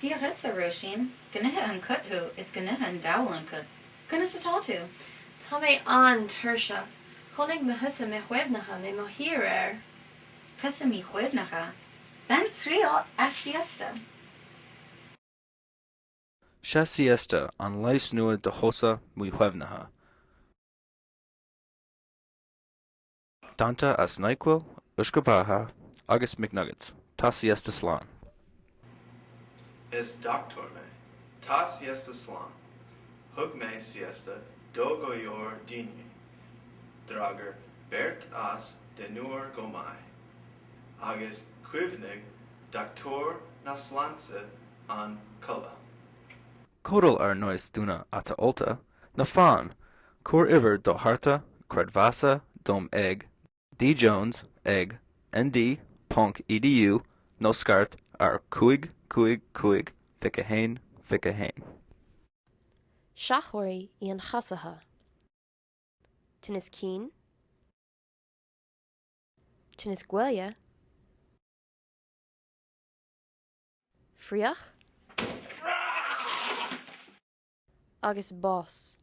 Dia dhuit, a Róisín. Go n-ithe an cut thú is go n-ithe an diabhal an cut. Conas atá tú? Tá mé an-tuirseach. Chonaic mo thusa míchuimhneach mé mo shuí aréir. Tusa míchuimhneach? Bain triail as siesta. Sé siesta an leigheas nua do thusa míchuimhneach. Déanta as NyQuil, uisce beatha agus McNuggets, tá siesta slán. Is dochtúir mé. Tá siesta slán. Thug mé siesta do go leor daoine. D'fhreagair beirt as deichniúr go maith. Agus chaomhnaigh dochtúir na sláinte an codladh. Codail ar nós duine atá ólta, nó fan, cuir uimhir do chárta creidmheasa dom ag djones ag nd ponc edu nó scairt ar 5 5 5 21 21. Seachmharaí ionchasacha. Tinneas cinn. Tinneas goile. Fraoch. Agus bás.